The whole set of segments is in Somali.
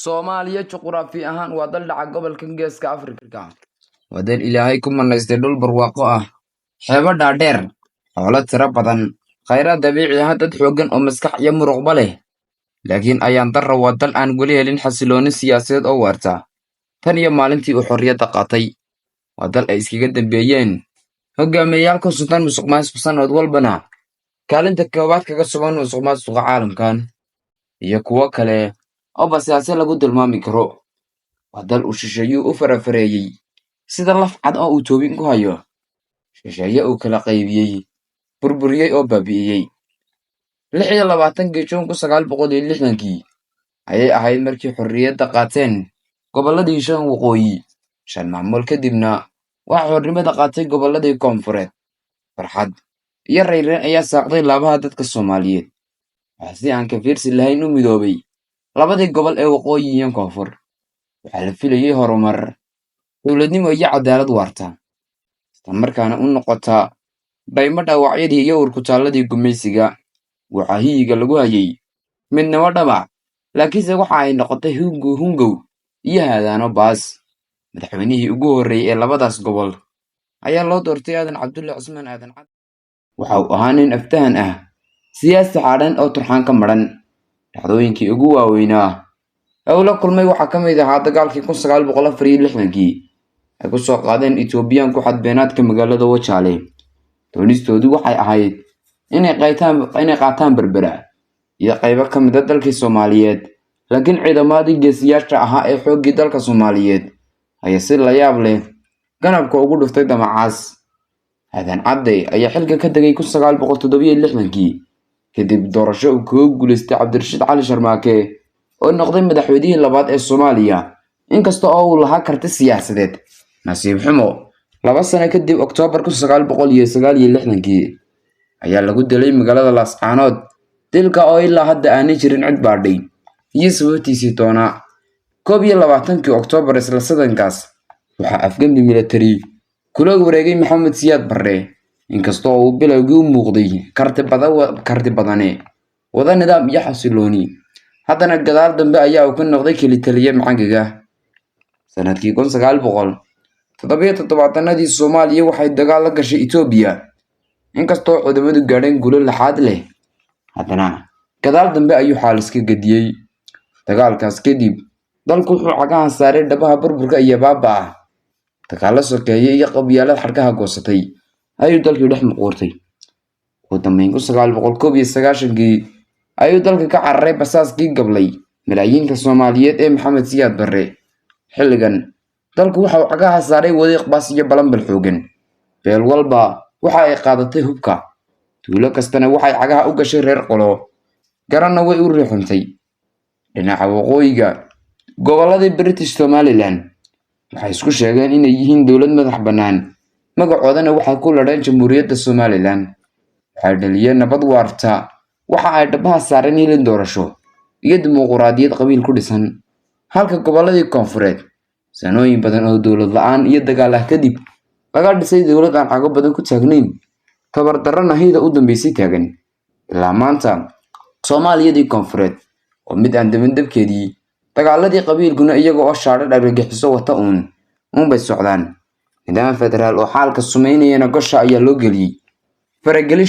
Soomaaliya juqraafi ahaan waa dal dhaca gobolka Geeska Afrika. Waa dal Ilaahay ku manaystay dhul barwaaqo ah, xeebo dhaadheer, xoolo tiro badan, khayraad dabiici ah, dad xooggan oo maskax iyo muruqba leh. Laakiin ayaan darro, waa dal aan weli helin xasilooni siyaasadeed oo waarta tan iyo maalintii uu xorriyadda qaatay. Waa dal ay iskaga dambeeyeen hogaamiyeyaal ku suntan musuqmaasuq, sanad walbana kaalinta koowaad kaga sugan musuqmaasuqa caalamkan iyo kuwo kale oo basaase lagu tilmaami karo. Waa dal uu shisheeyuhu u farafareeyey sida laf cad oo uu toobin ku hayo, shisheeye uu kala qaybiyey, burburiyey oo baabi'iyey. 26-kii Juun 1960-kii ayay ahayd markii xorriyadda qaateen gobolladii shan waqooyi. 5 maalmood kadibna waxaa xornimada qaatay gobolladii koonfureed. Farxad iyo raynrayn ayaa saaqday laabaha dadka Soomaaliyeed. Waxaa si aan ka fiirsi lahayn u midoobay labadii gobol ee waqooyi iyo koonfur. Waxaa la filayey horumar, dowladnimo iyo cadaalad waarta, isla markaana u noqota dhaymo dhaawacyadii iyo uurkutaalladii gumaysiga. Waxaa hiyiga lagu hayay midnimo dhaba, laakiinse waxa ay noqotay hungow iyo haadaano baas. Madaxweynihii ugu horreeyey ee labadaas gobol ayaa loo doortay Aadan Cabdulle Cusmaan, Aadan Cadde. Waxa uu ahaa nin aftahan ah, siyaasi xaadhan oo turxaan ka madhan. Dhacdooyinkii ugu waaweynaa ee uu la kulmay waxaa ka mid ahaa dagaalkii 1964-kii ay ku soo qaadeen Itoobiyaanku xadbeenaadka magaalada Wajaale. Doonistoodu waxay ahayd inay qaataan Berbera iyo qaybo ka mid ah dalkii Soomaaliyeed, laakiin ciidamadii geesiyaasha ahaa ee xooggii dalka Soomaaliyeed ayaa si la yaab leh ganabka ugu dhuftay damacaas. Aadan Cadde ayaa xilka ka tegay 1967-kii kadib doorasho uu kaga guuleystay Cabdirashiid Cali Sharmaake oo noqday madaxweynihii labaad ee Soomaaliya. Inkasta oo uu lahaa karti siyaasadeed, nasiib xumo, 2 sano kadib, Oktoobar 1969-kii, ayaa lagu dilay magaalada Laascaanood, dilka oo ilaa hadda aanay jirin cid baadhay iyo sababtiisii toona. 21-kii Oktoobar isla sanadkaas waxaa afgembi military kula wareegay Maxamed Siyaad Barre. Inkasta oo uu bilowgii u muuqday karti badane wada nidaam iyo xasilooni, haddana gadaal dambe ayaa uu ka noqday keli taliye macangaga. Sanadkii 1977-adii Soomaaliya waxay dagaal la gashay Itoobiya. Inkastoo ciidamadu gaadheen guulo laxaad leh, haddana gadaal dambe ayuu xaal iska gediyey. Dagaalkaas kadib dalku wuxuu cagaha saaray dhabaha burburka iyo baaba'a. Dagaallo sokeeye iyo qabyaalad xadhkaha goosatay ayuu dalkii dhex muquurtay. Ugu dambeyn 1991-kii ayuu dalka ka cararay basaaskii gablay malaayiinka Soomaaliyeed ee Maxamed Siyaad Barre. Xilligan dalku waxa uu cagaha saaray wadiiq baas iyo balanbal xoogan. Beel walba waxa ay qaadatay hubka, tuulo kastana waxay cagaha u gashay reer qolo garanna way u riixuntay. Dhinaca waqooyiga, gobolladii British Somaliland waxay isku sheegeen inay yihiin dowlad madax bannaan, magacoodana waxay ku ladheen Jamhuuriyadda Somaliland. Waxay dhaliyeen nabad waarta, waxa ay dhabaha saareen hilin doorasho iyo dimuquraadiyad qabiil ku dhisan, halka gobolladii koonfureed sanooyin badan oo dowlad la-aan iyo dagaal ah kadib laga dhisay dowlad aan cago badan ku taagnayn, tabar darrana hayda u dambeysay taagan ilaa maanta. Soomaaliyadii koonfureed oo mid aan dabandabkeedii dagaaladii qabiilkuna iyaga oo shaadho argagixiso wata uun uunbay socdaan. Nidaam federaal oo xaalka sumeynayana gosha ayaa loo geliyey. Faragelin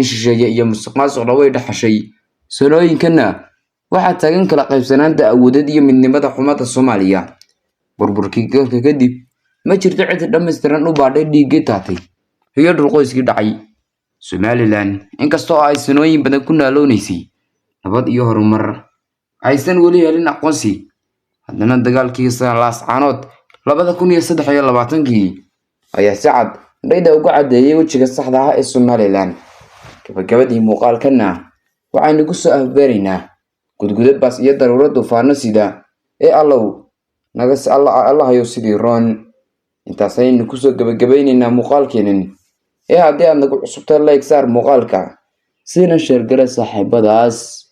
shisheeye iyo musuqmaasuqna way dhaxashay. Sanooyinkanna waxaa taagan kala qaybsanaanta awoodeed iyo midnimada xumada Soomaaliya. Burburkii dalka kadib ma jirto cid dhammaystiran u baadhay dhiiggii taatay iyo dhulqoyskii dhacay. Somaliland, inkasta oo ay sanooyin badan ku naaloonaysay nabad iyo horumar, aysan weli helin aqoonsi, haddana dagaalkii Laascaanood 2023-kii ayaa si cad dhayda uga caddeeyay wejiga saxda ah ee Somaliland. Gabagabadii muuqaalkanna waxaynu ku soo afbeeraynaa gudgudo baas iyo daruuro duufaano sida ee allow naga allahayow sidii roon. Intaas ayaynu kusoo gabagabaynaynaa muuqaalkeenan ee haddii aad nagu cusubtahay, like saar muuqaalka, siina share gara saaxiibadaas.